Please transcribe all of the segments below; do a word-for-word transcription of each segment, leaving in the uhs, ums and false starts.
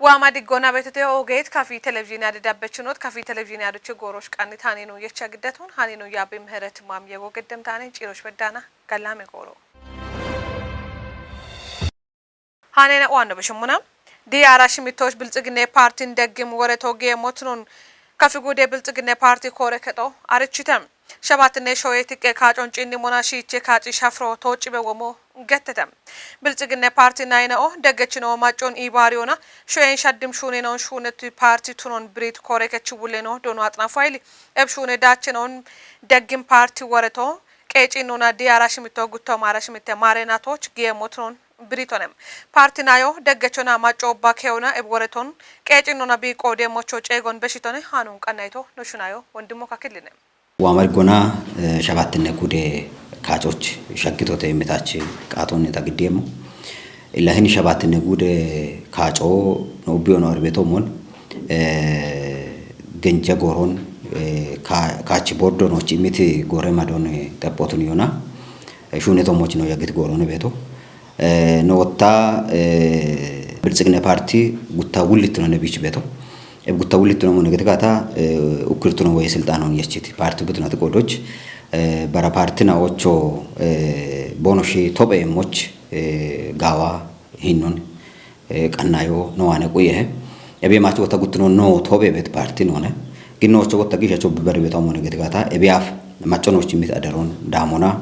Baama diggoona betete ogeet kafi televizhiiniyade dabbechinot kafi televizhiiniyadochi goorosh qannit haninu yecha giddatun haninu yaabi ምህረት ማም የጎ ገደም ታኔ ጪሮሽ በዳና ገላሜ ጎሮ Hanena uwanno bishimuna. Di ara shimitoch bilxigine partin deggim wore togiye motunon kafi gude bilxigine parti kore keto arichitem. Shabatine shoye tiqqe kaacon cinni mona shiiche kaaci shafro toccibe womo gettete. Bilxigine parti nayina'o deggechino maccon ibariyona shoyen shaddim shunenon shunetu parti tunon birit kore kechi wuleno dono atnafu ayili. Eb shune dachenon deggim parti woreto qeecinnona di ara shimito gutto mara shimitte mare natoch giye motunon biritonem. Partinayo deggechona macco obba keyona eb woreton qeecinnona bi qoode mocho ceegon beshitone hanun qannayto noshunayo wondimmo kakillinem. Waamar gona, eh, shabattinne gude kaacoch shaggitote mitach qaatonni ta giddeemmo. Illa hini shabattinne gude kaaco no ubbiyono arbetoomon, eh, genja gooron, eh, ka-, kaachi bordonoch imiti gore madon, eh, xeppotun yona, eh, shuuneto moch no yaggit goorone beeto. Eh, no wotta, eh, Bilxigina parti gutta wullittuno ne bich beeto. E gutta wullittuno mo negete kata, eh, ukkirtuno woye silxanon yechiti parti butunati qodoch, eh, bara parti na ocho, eh, bono shi tobe moch, eh, gawa hinnon, eh, qannayo no wane quyehe. Ebe machi wotta guttuno no tobe bet parti none. Ginno ocho wotta gisha cho bibari beto mo negete kata, ebe af macconoch mit adaron damona,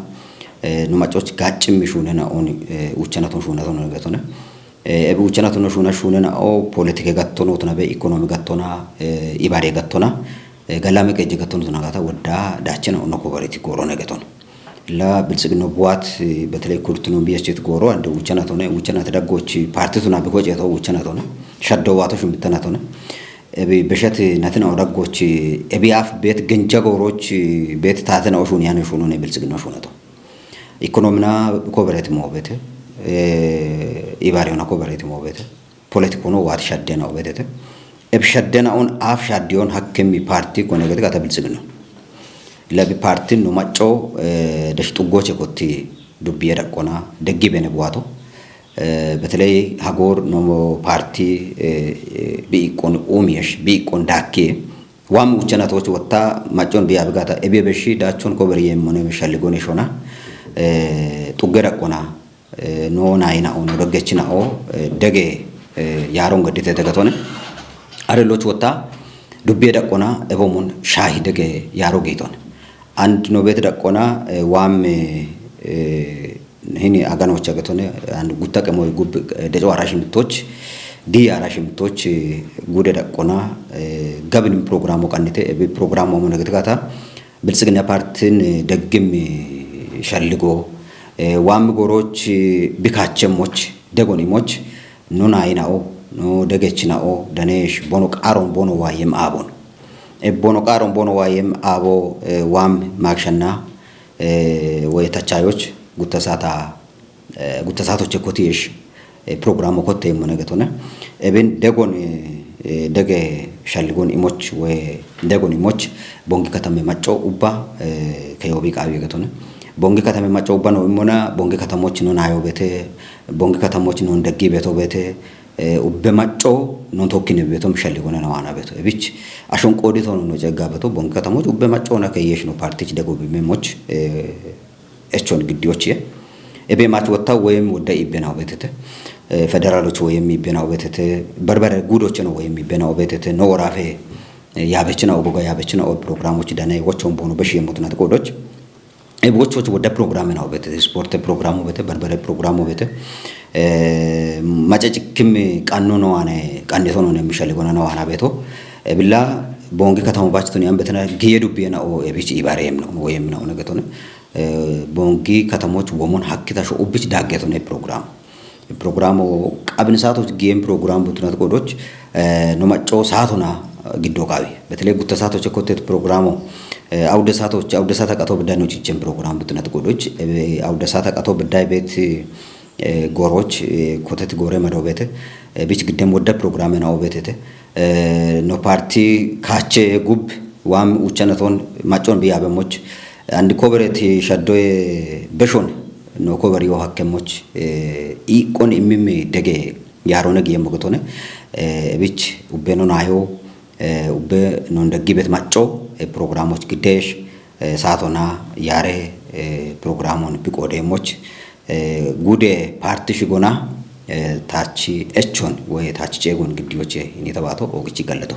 eh, no maccoch gaccim shunena on, eh, uchanaton shunaton negetone. Eh, ebe uchanaton shuna shunena o politike gattono tona be economy gattona, eh, ibare gattona, eh, galame qeje gattono tona gata wodda dachena ono kobariti goro negetone. La Bilxigina buat, eh, beteley kurtuno biyachet goro ande uchanatone, uchanat daggoch parti tona be hoce to uchanatone. Shaddo wato shumtanatone. Ebe beshat natina o daggoch, ebe af bet genja goroch, bet tatena o shun yani shunone Bilxigina shunato. Economina kobereti mo bete, eh, ibariona kobereti mo bete, politikuno wat shaddena o betete. Eb shaddena on af shaddiyon hakkemi parti kone gete gata Bilxigina. Labi parti no macco, eh, desh xuggoche kotti dubbiye daqqona, deggi bene buwato. Eh, beteley hagor no parti, eh, eh, bi iqqon umiyesh, bi iqqon dakkiye. Wam uchanatoch wotta maccon biya bigata, ebiye beshi dachon koberiye mone shalligone shona, eh, xugge daqqona, eh, no nayina o, no deggechina o, eh, dege, eh, yaron gaddite degetone. Are loch wotta, dubbiye daqqona, ebomun shahi dege yaro gitone. And no bet daqqona, eh, wam, eh, hini aganocha getone, and gutta qemoy gub, eh, deco ara shimtoch, di ara shimtoch, eh, gude daqqona, eh, gabin programo qannite, ebe programo mo negete gata, Bilxigina partin, eh, deggim, eh, shalligo, eh, wam goroch, eh, bikachem moch, degon imoch, no nayina o, no degechina o, danesh, bono qaron bono wayem abon. E bono qaron bono wayem abo, eh, wam makshanna, eh, woye tachayoch, gutta sata, eh, gutta satoche kotiyesh, eh, programo kotte mo negetone. Eben degon, eh, eh, dege shalligon imoch we degon imoch Bongi katame macco ubba, eh, keyobi qawi getone. Bongi katame macco ubba no imona, Bongi katamoch no nayo bete, Bongi katamoch no deggi beto bete, eh, ubbe macco no tokkine beto mishalligone na wana beto. Ebich, ashon qodi tono no jegga beto, Bongi katamoch ubbe macco na keyesh no partich dego bime moch, eh, echon giddiyochie. Ebe mach wotta woyem wodda ibbenaw betete. Eh, federaloch woyem ibbenaw betete. Barbare gudocheno woyem ibbenaw betete. No worafe, eh, yabechina o boga yabechina o programoch dane wochon bono beshi yemotnat qodoch. Ebe wochoch wodda programme naw betete. Sporte programo bete, barbare programo bete. Eh, macecikkim qanno no ane, qanne tono ne mishaligona no ana beto. Ebilla Bongi katamo bachitoni am betena giye dubbiyena o ebich ibarem no, woyem no ne getone. Eh, Bongi katamoch womon hakkita sho ubbich daggetone program. Programo qabin satoch giyen program butunat qodoch, eh, no macco satona giddo qawi. Betele gutta satoch kotet programo, eh, awde satoch, awde sata qato bedda no chichen program butunat qodoch, eh, awde sata qato bedda bet, eh, goroch, eh, kotet gore mado bete, eh, bich giddem wodda programe na obetete. Eh, no parti kache gub wam uchanaton macon biya bemoch. And covereti shaddoye beshon no cover yo hakkemoch, eh, iqqon immimi dege Yaarone giyemmo gitone, eh, ebich ubbe no nayo, eh, ubbe non daggi bet macco, eh, programoch giddesh, eh, saatona yare, eh, programon biqo democh, eh, gude parti shigona, eh, tachi echon we tachi cegon giddiyoche ini tabato ogichi gallato.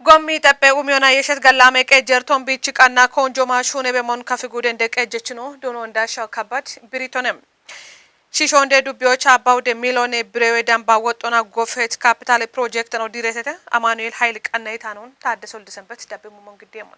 Gommi xeppe umiyona yeshet gallame qejjerton bichi qanna konjo ma shune be mon kafi guden de qejjechino dono ndasha kabad biritonem. Shisho nde dubbiyocha abba wude miloone birewe damba woxxona gofet kapitaale pirojekte no diretete Amaanu'eel Hayil qannayitaanoon Taaddese Woldesenbet dabbe mumon giddeemmona.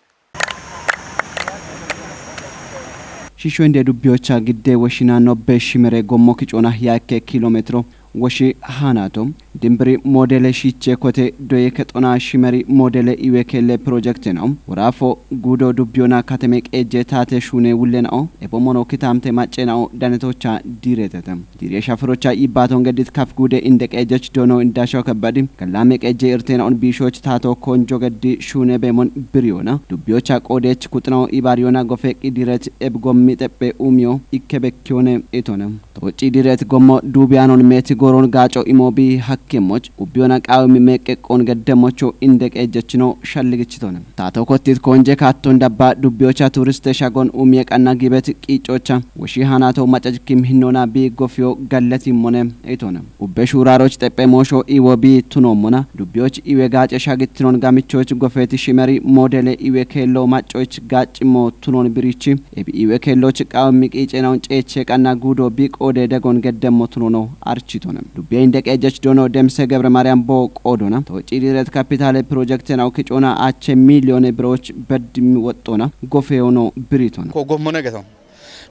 Shisho nde dubbiyocha gidde woshina nobbe shimere gommo kicoona yaakke kilometro woshi hanato dimbiri modele shiche kote doye kexona shimeri modele iwe kelle pirojekte no. Worafo gudo dubbiyona kateme qeejje taate shuune wullena'o ebo mono kitamte maccena'o danetocha diiretete. Diire shafirocha yibbaton geddit kaf gude inde qeejjech dono indasho kebbadi kallame qeejje irtena'on biishoch taato konjo geddi shuune beemon biriyona dubbiyocha qoodech kuxina'o ibariyona gofeqi diiret eb gommi xeppe umiyo ikke bekkiyone itone. Tocci diret gommo duubiyanon meeti goron gaaco imo bi hakkemmoch ubbiyona qaawimi meeqqeqqoon geddemmocho inde qeejjechino shalligichitone. Taato kottit koonje kaatton dabba dubbiyocha turiste shagon umiye qanna gibet qiicocha woshi hanato macajkim hinnoona bi gofiyo galletimmone itone. Ubbe shuuraaroch xephe moosho iwo bi tunoommona dubbiyoch iwe gaace shagittinon gamichoch gofeeti shimeri moodele iwe keello maccoch gaacimmo tunon birichi ebi iwe kelloch qawmi qiicenaun ceeche qanna guudo bi qoode degon geddemmo tunono architone. Dubbiye inde qeejjech dono Demse Gebre Maryam bo qoodona to ciidiret kapitaale pirojektenaw kicoona ache miiliyoone birooch beddimi woxxona gofeyono biritona. Ko gommone geton.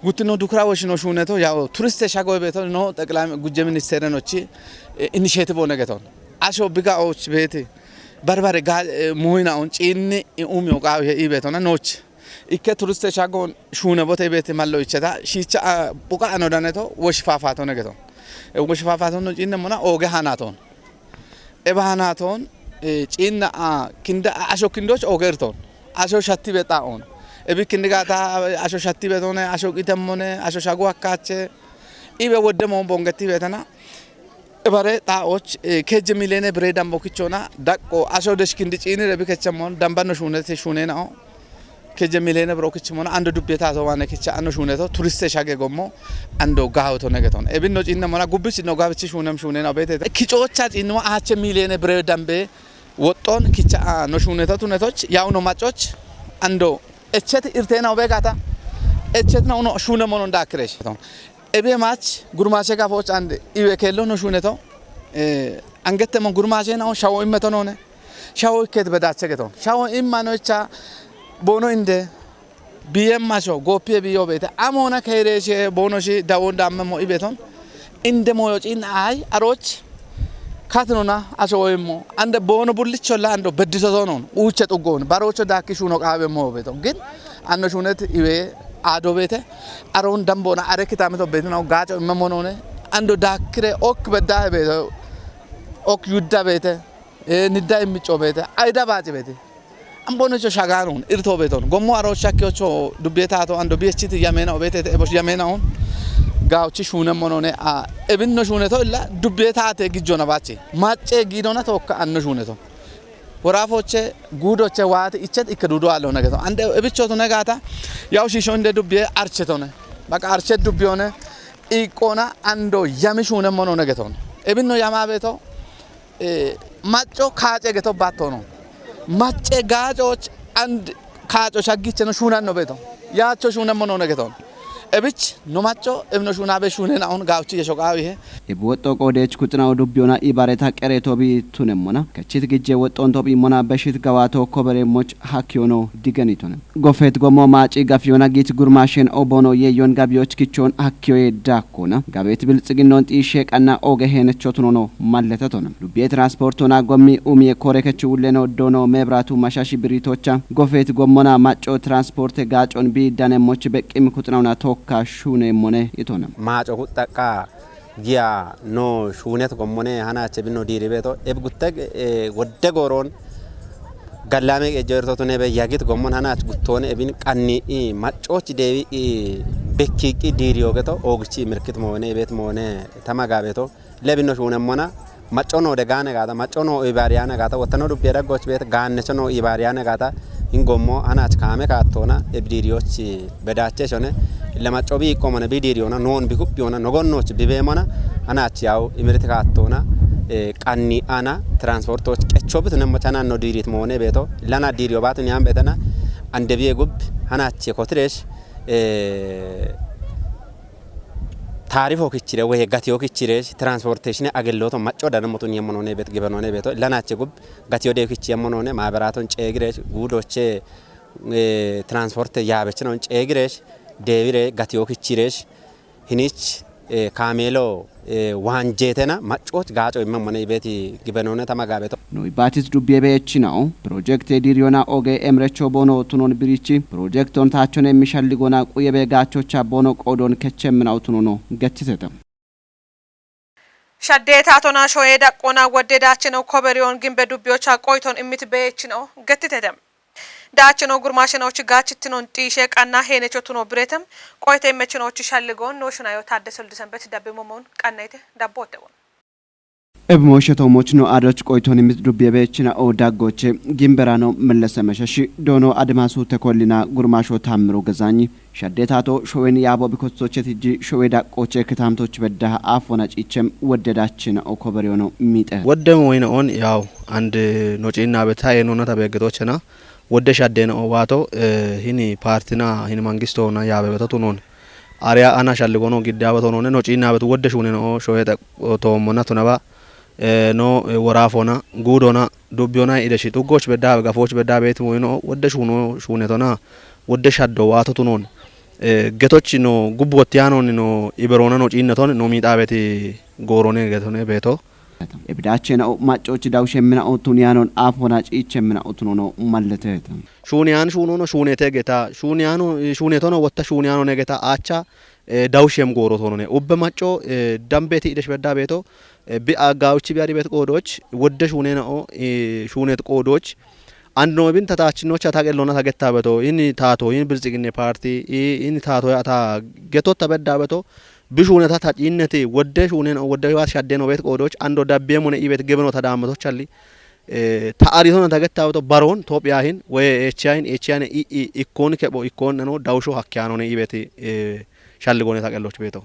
Guttino dukura woshino shuuneto yaw turiste shagoy beeto no xeqilay gujje ministerenochi initiative one geton. Asho biga ooch beeti barbare ga muhina on ciinni umiyo qaawi he ibeetona nooch. Ikke turiste shagoon shuune bote ibeeti mallo icheta shiicha buqa ano daneto woshifaafaatone geton. Woshifaafaatono ciinne mona ooge haanaatoon. Eba haanaatoon ciinna kinda asho kindoch ooge irtoon. Asho shatti bexaa'oon. Ebi kindigaata asho shatti betoone asho qitemmone asho shagu akkaache. Ibe wodde moon bongetti betena. Ebare xaa'och kejje mileene bire dambo kichona daqqo asho desh kindi ciinire bi kechemmon dambanno shuunete shuunena'o. Kejje mileene biro kichimona ando dubbe taato waane kicha anno shuuneto turiste shage gommo ando gahoto negeton. Ebinno ciinne mona gubbichi no gabichi shuunem shuunena'o beete. Kichoocha ciinnuma ache mileene bire dambe woxxon kicha no shuuneto tunetoch yaw no maccoch ando echet irtena obegata echet na uno shuune monon dakiresh. Ebe mach gurmache gafoch ande iwe kello no shuuneto angette mon gurmache na on shawo immeto none. Shawo ikket bedache geton. Shawo immano icha bono inde biyem masho gopiye biyo bete. Amona kaireshe bono shi dawon damme mo ibeton. Inde moyo ciin ay aroch katnona asho oymo. Ande bono bullicholla ando beddisotonon. Uche xuggon. Barocho dakki shuno qaabe mo beton. Gin anno shunet iwe aado bete. Aron dambona are kitameto betina gacho imma monone. Ando dakkire ok bedda beto. Ok yudda bete. E nidda immicho bete. Ayda baci bete. Ambono cho shaganon irto beton. Gommo aro shakkiyo cho dubbe tato ando bi echiti yamena obete ebosh yamena on. Gawchi shune monone a ebinno shune to illa dubbe tate gijjona bachi. Macce gidona tokka anno shune to. Worafoche gudoche waati ichet ikke dudo allo negeto. Ande ebicho to negata yaw shisho inde dubbe archetone. Baka archet dubbe one iqona ando yami shune monone geton. Ebinno yama beto. Macco kaace geto battono. Macce gaacoch and kaaco shaggicheno shuunanno beto. Yaacho shuunemmo noone geton. Ebich no macco ebno shuunabe shuunena on gaawchi yesho qaawihe. Ebi woxxo qoodech kuxinaw dubbiyona ibareta qereto bi tunemmona. Kechit gijje woxxonto bimmona beshit gawato koberemoch hakkiyono digenitone. Gofet gommo maaci gafiyona git gurmashen obono yeyon gabiyoch kichon hakkiyoye dakkona. Gabet bilxiginnon xiishe qanna oge heenechotunono malletetona. Dubbiye transportona gommi umiye kore kechi ulleno dono mebratu mashashi biritocha. Gofet gommona macco transporte gaacon bi danemmoch beqqim kuxinauna tokka shuuneemmone itona. Maaco huxxaqqa giya no shuunet gommone hanache binno diiri beeto. Eb gutteg, eh, wodde gooroon gallaame qeejjo irtotu nebe yagit gommon hanach guttoone ebin qanni i maccooch deewi i bekkiiqqi diiriyo geto oogichi mirkit moone beet moone tama gaabeto lebinno shuunemmona Macco no de gaane gaata, macco no ibaariyane gaata, wottano dubbiye daggoch beet gaannecho no ibaariyane gaata, hingommo hanach kaame kaattoona, ebdiiriyoch bedaacheshone, illa macco biiqqomone bidiiriyona, noon bikuphiyona, nogonnoch bibeemona, hanach yawu imirti kaattoona, eh, qanni ana, transportoch qecho bitunemmo chananno diirit moone beeto, lana diiriyo baatun yaan beetena, ande biye gub, hanach kotiresh, eh, taarifo kichire woy gatiyo kichire transportation agelloto macco dana motun yemmonone bet gebenone beto lanache gub gatiyo de kichi yemmonone maaberaton ceegire guudoche, eh, transport yaabechnon ceegire deebire gatiyo kichire hinich, eh, kaameelo, eh, waanjeetena maccoot gaaco immemmone ibeti gibenone tama gaabeto. Noi baatis dubbiye beechinao, pirojekte diiriyona oge emrecho boono tunon birichi, pirojekton taachone mishalligona quyebe gaachocha boono qoodon kechemminao tunono gachisete. Shadde taatona shoye daqqona wodde daacheno koberiyon gimbe dubbiyocha qoyton immit beechinao gettitete. Daacheno gurmaashenochi gaachittinon xiishe qanna heenecho tuno birete, qoyte immechinochi shalligon no shinayo Taaddese Oldisenbet dabbe momon qannayte dabbootewon. Ebmooshe toomochino adoch qoytoni mit dubbi ebeechina o daggoche gimberano mellese mesheshi doono Adimaasu Tekollina Gurmaasho Taammiru Gezaanyi shadde taato showen yaabo bikotsoche tijji showe daqqoche kitaamtoch beddaha aafona ciichem woddedachina o koberiono miixe. Wodde moyne on yaw and no ciinnabe taye nona tabeggetochena wodde shaddena o waato, eh, hini paartina hini mangistona yaabe beto tunon. Ariya ana shalligono giddaaba tonone no ciinnabetu wodde shuuneno o showe toommona tunaba, eh, no, eh, woraafona, guudona, dubbiyona ideshi xuggoch beddabe, gafoch beddabe eti moyino wodde shuuno shuunetona, wodde shaddo waato tunon. Eh, getoch no gubbu wottiyanon no iberona no ciinneton no miixaabeti goorone getone beeto. Ebidachena o maccoch dawshemmina o tuniyanon aafona ciichemmina o tunono malletete. Shuuniyan shuunono shuunete geta, shuuniyano, shuunetono wotta shuuniyano ne geta aacha, eh, dawshem gooro tonone. Ubbe macco, eh, dambeti idesh bedda beeto, eh, bi aggaawchi bi aribet qoodoch, wodde shuunena o, eh, shuunet qoodoch, and no bin tataachinocha ta qellona ta getta beto, ini taato, ini Biltsiginne Paarti, i-, ini taato ya ta getotta bedda beto, bi shuuneta ta ciinneti wodde shuunen o wodde waas shadden o bet qoodoch, ando dabbemone ibet gebeno ta daammetochalli, eh, ta aritona ta getta beto baron Tophiya hin, woye echiya hin, echiya hin, i-, i-, ikkon kepho, ikkon neno dawsho hakkiyanone ibeti, eh, shalligone ta qelloch beeto.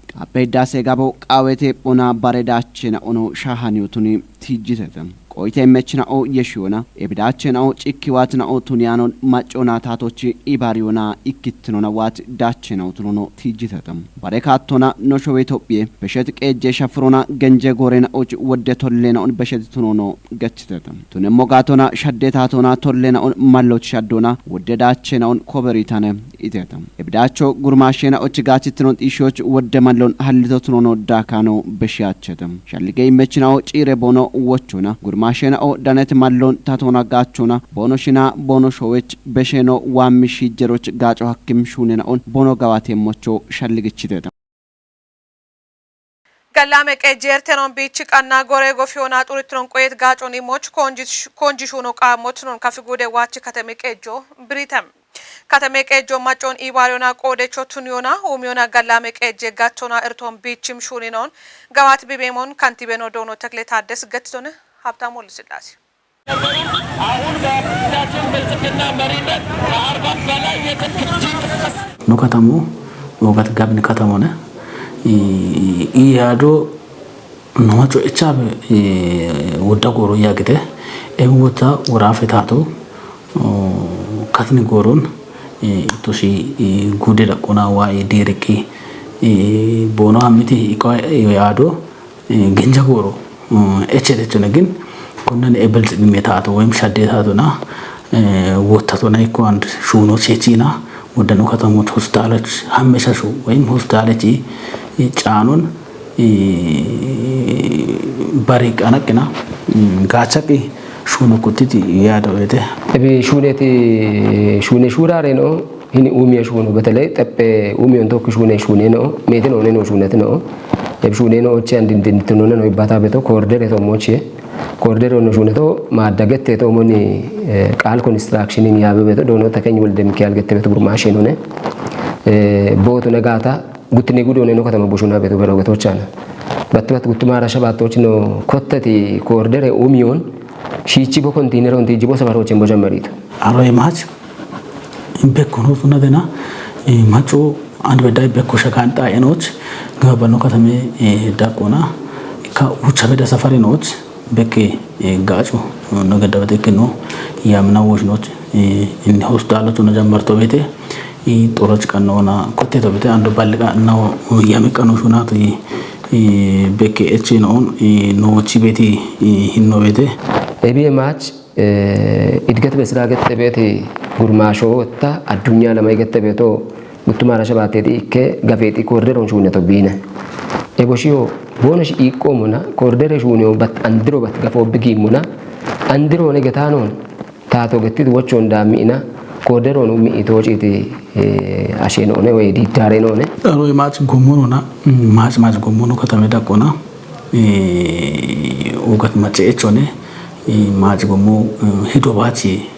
Qaaphe Hiddaase Gabo qaawete phona bare daachena ono shahaniyotuni tijjitete. Qoyte mechina o yeshiyona, ebidachena o cikkiwatina o tuniyanon maccona taatochi ibariyona ikkittinona waat daachena o tunono tijjitete. Bare kaattona no showe Itophiye, beshet qeejje shafurona genje goorena och wodde tollena on beshet tunono gachitete. Tunemmo gaatona shadde taatona tollena on malloch shaddona wodde daachena on koberitane itete. Ebidaacho gurmaashena och gaachittinon xiishoch wodde mallon hallito tunono daakano beshiyaachete. Shallige immechinao ciire boono wochona gurmaashena o danet mallon taatona gaachona boono shina boono showech besheno waammi shiijjeroch gaaco hakkim shuunena on boono gawaatemmocho shalligichitete. Gallaame qeejjeertenoon biichi qanna goree gofiyoona xurittinon qoyeet gaacon imoch koonji-, koonjishuuno qaammotinon kafi guude waachi katame qeejjo biritem. Katame qeejjo maccoon iibaariyoona qoodecho tuniyona uumiyona gallaame qeejje gattona irtoon biichim shuuninoon gawaat bibeemoon kantibeno doono Tekle Taaddes gattitone Habtaamu Wolde Sillaase. አሁን በአባታችን ብልጽግና መሪነት ከአርባ በላይ የትጥቅ ትግል Nu katamu, wogat gabni katamone, i, i yaado numa co'ichabe, i, wodda gooro yagite, em wota worafe tato, o, katni gooron, i, toshi, i, gude daqqona wa, i, diriki, i, bono amiti, i, ko, i, yaado, eh, genja gooro, eh, ecce techone gin, konnan e bilxiginne taato woyim shadde taatona, eh, wottatona ikko and shuuno chechina, woddano katamoch hospitaloch hammeshashu woyim hospitalochi, eh, caanon, eh, bari qanaqina, mm, gaachaqi shuuno kuttiti yaada woyte. Ebi shuuneti, shuune shuurareno, Hini uumiye shuunu, beteley xeppe uumiyon tokki shuune shuuneno, meetino neno shuunetino. Eb shuuneno oche andindintinone no ibbata beto, koordere to moche. Koordere no shuuneto, maadda gette to moni, eh, qaal construction in yaabe beto, doono Takeny Wolde Mikael gette beto gurmaashe none. Eh, bootu negaata, guttine gudo neno katama bushuna beto bero beto chana. Battibat guttumaara shabaattochino kotteti koordere umiyoon shiichi bo kontiinere onti jibo safarochen bo jammaritu. Aro imaach bekkono tunadena maco and bedai bekko shaganxa enoch gabano katame daqona ka ucha beda safari noch bekke gaco no gadabate kino yamna wosh noch in hospitalo tuna jammarto bete Xoroch qannoona kotte tobite ando balliqa nawo yami qano shunatu bekke echi noon noochi beti hinno bete. Ebiye maach idget besira gette beti gurmaasho wotta addunya lama gette beto guttumara shabaateti ikke gafeeti korderon shuune tobbine. Eboshiyo boonosh iiqqoomuna kordere shuuniyo bat andiro bat gafoo bigiimmuna andiroone getaanoon Taato gettit wochon da mi'ina koderon mi'i toociti ashenone we diddare none. Aro imac gommonona mac mac gommono katame daqqona ugat mace echone mac gommo hido bachi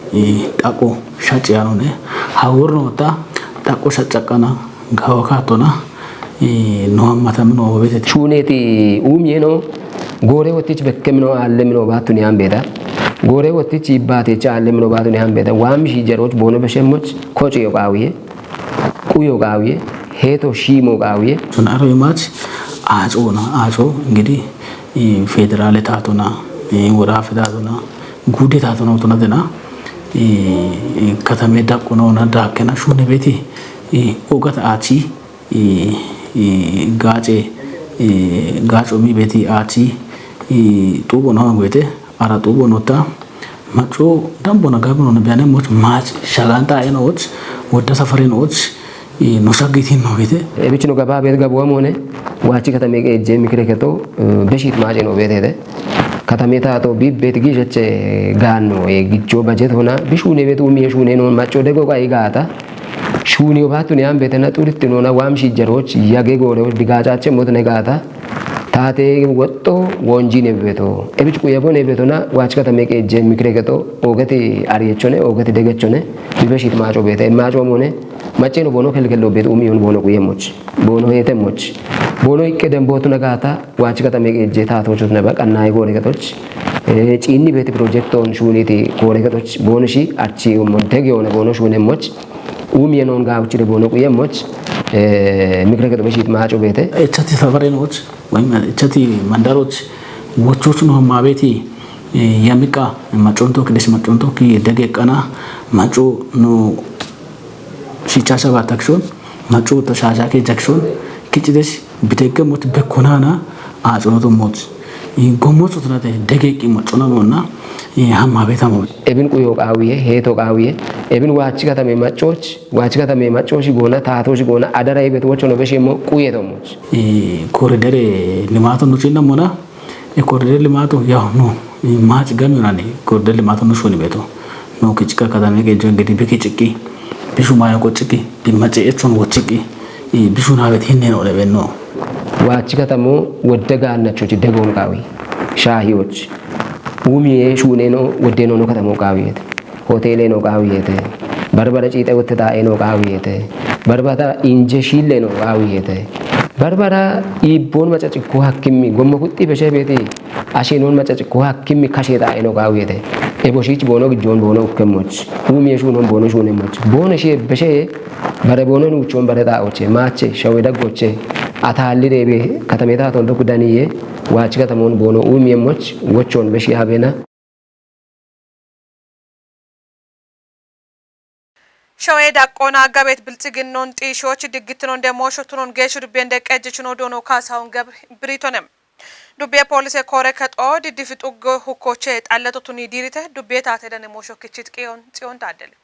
daqo shaci anone haworno ta daqo shacaqana gawa katona no ammatamino wetete. Shuuneti uumiyeno goore wottich bekkemino aallemino baattu niyaan beeda. Goore wottich ibbaatecha aallemino baattu niyaan beeda. Waam shi jaroch boono beshemmoch koci yo qaawiye. Quyo qaawiye. Heeto shiimo qaawiye. Sun aro imach aaco na aaco ngidi federale taatona worafe taatona gude taatona utona dena katame daqqona ona daakkena shuune beti ogata aachi gaace gaaco mi beti aachi xuubo nawa goyete ara xuubo notta maco dambona gabinona biyane moch maac shaganta eno och wodda safaren och no shaggitin no gete. Ebichino gaba bet gabuwa mone wachi katame qeje mikre keto beshit maace no betete. Katame taato bi bet gijeche gaanno e gijjo bajet hona bishune bet umiye shune non maco dego qa igata. Shuuniyo baattu ne ambetena xuritti noona waam shijjaroch yage goorewoch digaacache mot ne gaata taate woxxo woonji ne beto. Ebich quye bo ne betona waach katame qeejje mikire gexo oogeti ariyechone oogeti degechone bibeshit maaco beete. Maaco mone macceno boono kelkello beet umiyon boono quyemoch boono heetemoch boono iqqe dembotuna gaata waach katame qeejje taatochotna baqannaye goore gexoch ciinni beeti pirojekton shuuniti goore gexoch boono shi archi ummo deg yoone boono shuunemoch Umiye non gawuchire bono quye moch mikre kedo beshit maaco beete. Echati safarenoch ወይም echati mandaroch wochoch no hamabeti yamiqa maconto kides maconto ki dege qana maco no shichasha batakshon maco to shasha ke jakshon kichides Bidegge mot bekkonana aaconoto mot gommoto tunate degeeqqi moccona monna hamma beta mot. Ebin quyo qaawiye, heeto qaawiye, ebin waachi katame maccoch, waachi katame maccochi goona, taatochi goona, adara ebet wochono beshemmo quyeto moch. Koridere limato nucinna mona, e koridere limato yaw no, maaci gami unani koridere limato nushuni beto. No kicika katame gejo ngedi biki ciki, bishu mayo ko ciki, Dimmace echon wochiki bishun habet hinne no leben no. Wachi katamo wodde gaannachochi degon qawi. Shaahiyoch. Umiye shune no wodde no no katamo qawiyete. Hotele no qawiyete. Barbara ciite wotte ta'e no qawiyete. Barbata inje shille no qawiyete. Barbara ibbon macacikko hakkimmi gommo kuxxi beshe beeti. Ashe non macacikko hakkimmi kashe ta'e no qawiyete. Ebo shich bono gijjon bono ukkemoch. Umiye shunon bono shunemoch. Bono shi beshe Bare boono nuuchoon bare xaa'oche, maache, shawe daggoche, ataalli deebi'e katame taaton tokko daniye, waachi katamoon boono uumiye moch, wochoon beshi habeena. Shawee daqqoona gabet bilxiginnon xiishooch diggittinon demmoosho tunon geeshshu dubbiyen deqqe ejjechino doono kaasahun gabri biritonem. Dubbiye poolise koore kexoo diddifi xuggo hukkoche xallexo tuni diirite dubbiye taate dane moosho kichit qiyon xiyon taaddele.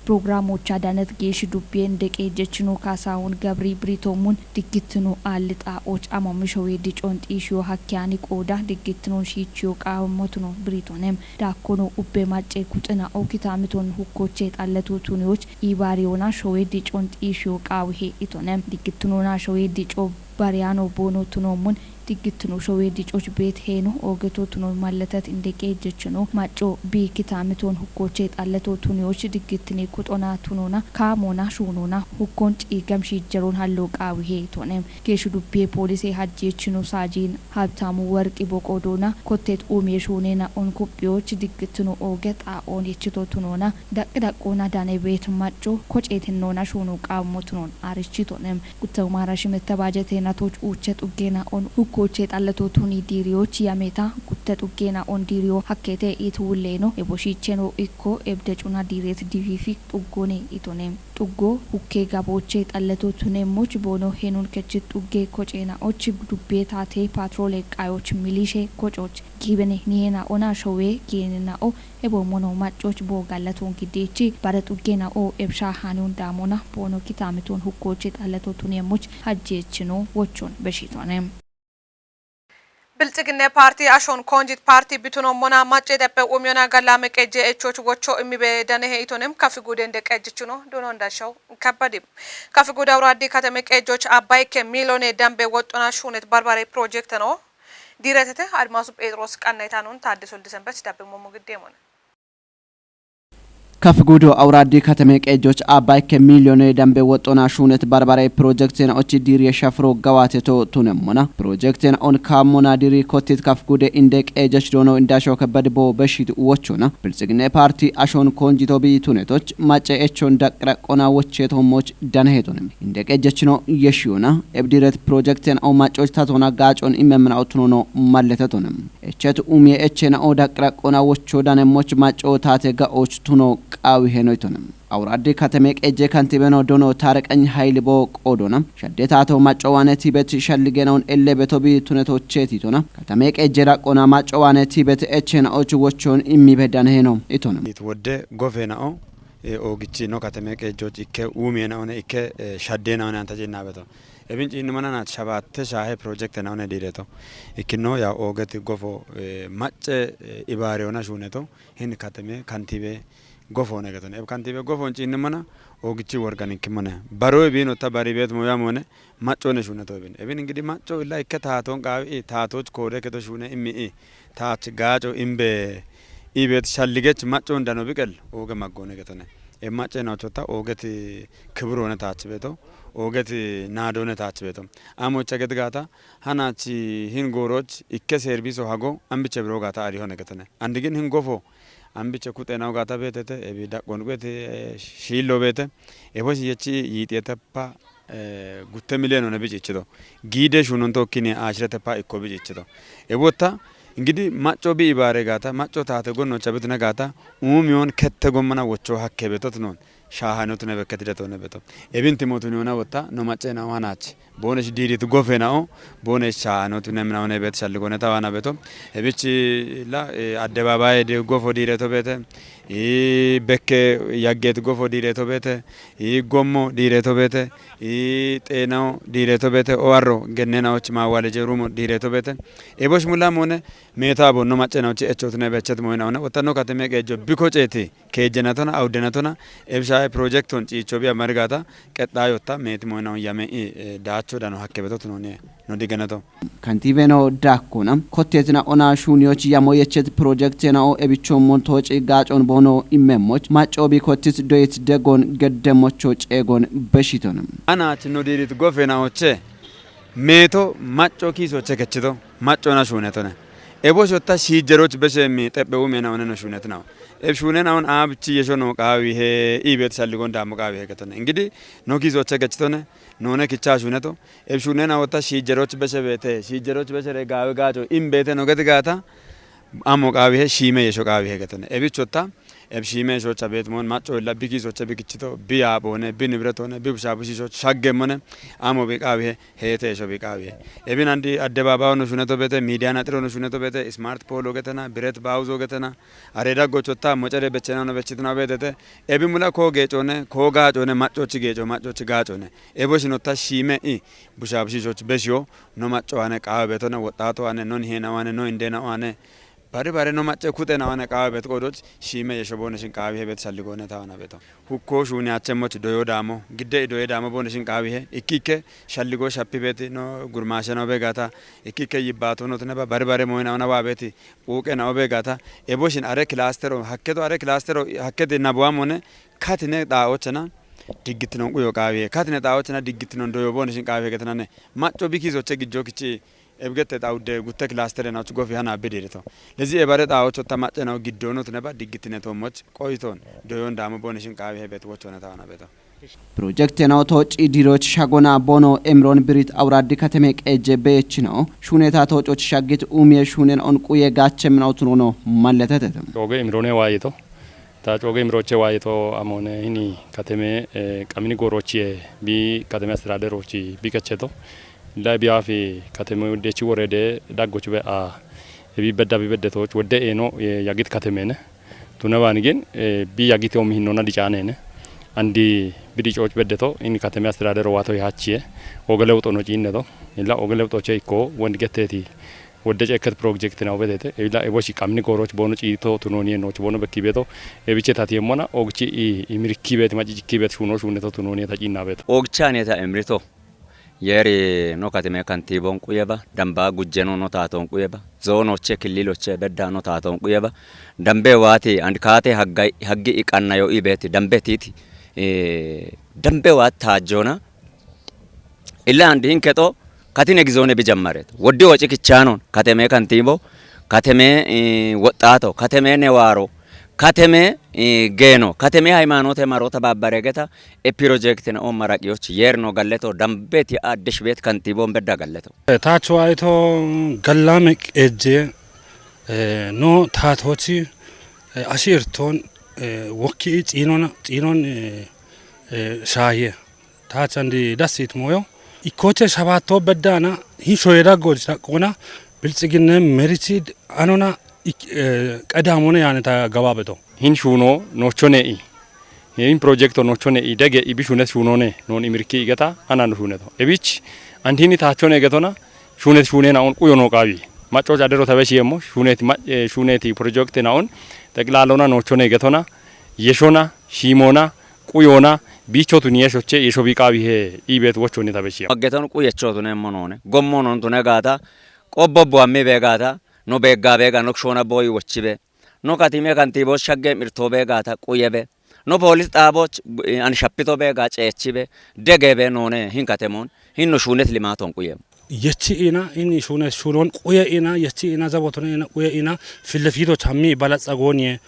Pirogiraamocha danet geeshi dubbiyen deqeejjechino Kaasaahun Gabri Biriitoomun diggittino aalixaa'ooch amammisho weeddi coonxiishiyo hakkeyaani qooda diggittino shiichiyo qaawammotuno Biriitoonem daakkono ubbe macce kuxina'o kitaamiton hukkoche xalletu tuniyoch iibaariyoona showeeddi coonxiishiyo qaawi hee'itonem diggittinona showeeddi coo Bariyano boono tunoommun Diggittino showee dicoch beet heeno oogeto tunon mallatat inde qeejjechino macco bi kitaamitoon hukkooche xallato tuniyoch diggittine kuxona tunona kaamona shuunona hukkon ciigam shiijjaroon hallo qaawi heetone. Geeshshu dubbie poolise hajjeechino saajiin Habtaamu Worqi Boqoodoona kottet uumie shuunena on kuphiyoch diggittino ooge xaa'oon yechito tunona daqqi daqqoona dane beet macco koceetinnoona shuunu qaammo tunon aarichitonem. Guttau maara shimette baajete natoch uuche xuggena on hukkooche xallato tuni diiriyoch yameta gutte xuggena on diiriyo hakkeete iit wulleeno eboshiicheno ikko ebde cuna diireet difiifi xuggoone itone. Xuggo hukke gabooche xallato tunemmoch boono henun kechit xugge koceena och dubbie taate paatroole qayoch miliishe kococh giibene niheena ona showee geenena o Ebo mono maccoch bo gallaton giddeechi bare xuggena o ebsha hanun daamona boono kitaamitoon hukkooche xallato tunemmoch hajjeechino wochon beshitone. Bilxiginne paarti ashon koonjit paarti bituno mona macce deppe umiyona gallame qejje echoch wocho immibe danehe itonem kafi gudende qejjichuno dunon dashaw kabbadi. Kafi guda awuraaddi katame qejjoch abbaykke miilone dambe woxxona shuunet barbare pirojekte no. Diretete Admaasu Pheexiroos qannaytanon Taaddese Woldesenbet dabbe momo giddeemona. Kaf gudo awuraaddi katame qeejjoch abbaykke miiliyone dambe woxxona shuunet barbare pirojekten och diiriye shafiro gawaateto tunemmona. Pirojekten on kaammona diri kottit kaf gude inde qeejjech doono indaasho kebbed bo beshit wochona. Bilxiginne paarti ashon koonjito bi tunetoch macce echon daqiraqqona wochetommoch danahetonem. Inde qeejjechino yeshiyona. Ebdiret pirojekten o maccoch tatona gaacon imemmena otunono malletetonem. Echet umie echena o daqiraqqona wocho danemmoch macco taate ga'och tuno qaawi henoytonem. Awuraaddi katame qejje kantibeno dono Taaraqany Hayli bo qoodona. Shadde taato macco waane tiibet shalligenaun elle beto bi tunetoche tiitona. Katame qejje daqqona macco waane tiibet echena och wochon immibe danaheno itona. It wodde gofena'o, e, oogichi no katame qejjoch ikke uumienaone ikke, e, shaddenaone anta cinnaabeto. Ebin ciinni mananaat shabatte shaahe pirojektenaone diireto. Ikkino ya oogeti gofo, e, macce, e, ibaariyona shuuneto hin katame kantibe gofoone getone. Eb kantibe gofoon ciinni mana oogichi worganikkimone. Baroy biino ta bari beet moya moone maccoone shuuneto ebin. Ebin ingidi macco illa ikke taaton qaawi i, taatoch koode keto shuune immi i, taach gaaco imbe i beet shalligech maccoon dano biqel ooge maggoone getone. Eb macce naochota oogeti kibiroone taach beeto, oogeti naadoone taach beeto. Amocha ged gaata, hanaach hin gooroch ikke serviso hago ambiche biro gaata arihone getone. Andigin hin gofo, ambiche kuxenaw gaata beetete, ebi daqqon queti, e, shiillo beete, ebo shiyechi yiixiyeteppa, e, gutte milenone bicichido. Giide shuunonto ikkini aashireteppa ikko bicichido. Ebotta, ingidi macco bi ibaare gaata, macco taate gonnocha bitune gaata, uumiyon kette gommana wocho hakke betot non. Shaahanotu ne bekketi deto ne beto. Ebin timotu ne ona wotta, no macce na hanaach. Boonesh diirit gofe na'o, boonesh shaahanotu ne mina one bet shalligone tawana beto. Ebich la, e, addebaabaye de gofo diireto beete. I bekke yagget gofo diireto beete. I gommo diireto beete. I xeenawo diireto beete. Owarro gennena och maawale jerumo diireto beete. Ebosh mulla moone meeta bonno macce na och echotu ne bechet moyna ona wotta no kateme gejo biko ceeti. Keejjenatona, awudenatona, ebishaa'e pirojekton ciicho bi amarigata, qexxaayotta meeti moynaun yame i, e, daacho dano hakke beto tunone, no digenato. Kantiibeno daakkona, kotteetina ona shuuniyoch yamo yechet pirojekteena o ebicho montoci gaacon boono immemmoch, macco bi kottis doyet degon geddemmocho ceegon beshitona. Anaach no diirit gofena oche, meeto macco kiisoche kechito, maccona shuunetone. Ebo shotta shiijjeroch beshe mi xephe uumena one no shuunetinao. Eb shuunena on aabichi yesho no qaawi he, iibet shalligon daammo qaawi he getone. Ingidi no kiisoche kechitone, none kicha shuuneto. Eb shuunena wotta shiijjeroch beshe beete, shiijjeroch beshe re gaawe gaaco, im beete no geti gaata, ammo qaawi he, shiime yesho qaawi he getone. Ebichotta, eb shiime yeshocha beet moon, macco illa bi kiisoche bi kichito, bi yaaphoone, bi nibretone, bi busha bushishoch shaggemmone, ammo bi qaawi he, heete yesho bi qaawi he. Ebin andi addebaabayo no shuneto beete, miidiya naxiro no shuneto beete, smart polo getena, biret baawuzo getena, are daggochotta, mocere bechena no bechitna beetete, ebi mula koo geecone, koo gaacone, maccochi geeco, maccochi gaacone. Ebo shinotta shiime i, busha bushishoch beshiyo, no macco ane qaawe beetone, woxxaato ane, no niheena ane, no indeena ane, Bari bare no macce kute na wana qaawe bet qodoch shime yesho bone shin qaawi he bet shalligo ne tawana beto. Hukko shuni achche moch doyo damo, gidde i doye damo bone shin qaawi he, ikkikke shalligo shappi beti no gurmashe no be gata, ikkikke yibbato no tune ba bari bare moyna ona wa beti, uke na obe gata, ebo shin are clustero, hakke do are clustero, hakke de nabuwa mone, katine da ochena, diggitinon quyo qaawi he, katine da ochena diggitinon doyo bone shin qaawi he getanane, macco bi kizoche gijjo kichi, ebigette xawudde gutte kilaastere naoch gofi hana bidirito. Lezi ebare xawocho ta macce naw giddono tuneba diggitine tommoch qoyiton doyon damo bone shin qaawi hebet wochone tawana beto. Pirojekte naw tooci diroch shagona bono Emiroon Birit Awuraaddi Kateme Qeejje Beechino shuuneta toococh shaggit umiye shuunen onquye gaache minaw tunono malletetete. Oge Emiroone waayito. Ta cooge Emiroche waayito amoone hini kateme, eh, qamini goorochiye bi kateme astiraderochi bi kecheto. Illa biyafi kateme dechi worede daggoch be a ebi bedda bi beddetoch wodde eeno, eh, yagit katemene. Tuna bani gin, eh, bi yagit omi hinnona dicaanene. Andi bi dicoch beddeto in kateme astiradero waato hachiye. Oge lewxono ciinneto. Illa oge lewxoche ikko wond getteti. Wodde ceekket pirojekti na ubetete. Illa ebo shiqamni gooroch boono ciito tunoniye nooch boono bekki beto. Ebiche tatiyemmona ogchi i, imirikki bet, macicikki bet, shuuno shuuneto tunoniye ta ciinna beto. Ogchaaneta emrito. Yeeri no katime kantiibon quyeba, damba gujjeno no taaton quyeba, zoonoche killiloche bedda no taaton quyeba, dambe waati and kaate hagga-, haggi iqannayo ibeti dambe titi, eh, dambe waat taajjona, illa and hinkexo katine gizoone bi jammaret. Woddi woci kichaanon, kateme kantiibo, kateme, eh, woxxaato, kateme newaaro, kateme, eh, geeno, kateme haymaanote maro tabaabaregeta, e pirojekte na o maraqiyoch yeer no galleto, dambeti addish bet kantiibon bedda galleto. Taach waayito gallame qeejje, eh, no taatochi, eh, ashi irton, eh, wokki ciinona, ciinon, eh, eh, shaaye. Taach andi das it moyo. Ikkoche shabaatto beddana, hin shoyeda goj taqona, bilxiginne merichi anona, ik-, eh, qadamone yaane ta gababeto. Hin shuuno noochone i. Hin pirojekto noochone i dege i bi shuunet shuunone, noon imirki igeta, anano shuuneto. Ebich, and hini taachone getona, shuunet shuunena on quyo no qaawi. Maccoch adero tabe shiyemmo, shuunet ma-, eh, shuuneti pirojekte na on, xeqilaalona noochone getona, yeshona, shiimona, quyona, biichotu ni yeshoche, yesho bi qaawi he, i bet wochoni tabe shiyemmo. Aggeton quyechotu ne monone, gommonon tune gaata, qobbo buammi be gaata, no beegga beega nok shoona booyi wochibe. No katime kantiibo shagge mirto be gaata quyebe. No poolis xaaboch, eh, an shapito be ga ceechibe. Degebe noone hin katemon, hin no shuunet limaaton quyem. Yechi ina, in shuunet shuunon quye ina, yechi ina, zabotone ina, quye ina, fillefito chammi balatsa gooniye,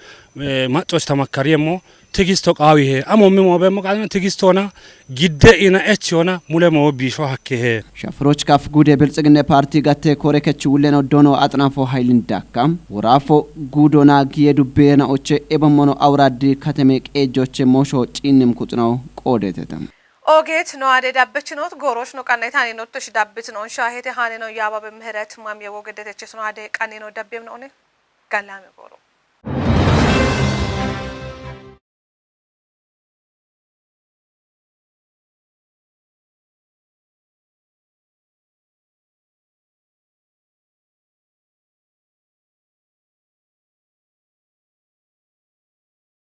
eh, maccoch tamakkariye mo, tigisto qaawi he. Amo mi mo be mo qaalina tigistona, gidde ina, echiona, mule mo biisho hakke he. Shafiroch kaf gude Bilxiginne Parti gatte kore kech wulleno dono Axinafo Haylin Dakka, Woraafo Guudona giye dubbeena oche ebammono Awuraaddi Kateme Qeejjoche Moosho Ciinnim Kuxinaw qoodetete. Ogeet no ade dabbechinoot gooroch no qannaytaani nottosh dabbit no onshaahete haane no yaababe ምህረት ማምየ ወገደተችስ no ade qannino dabbem no one gallame gooro.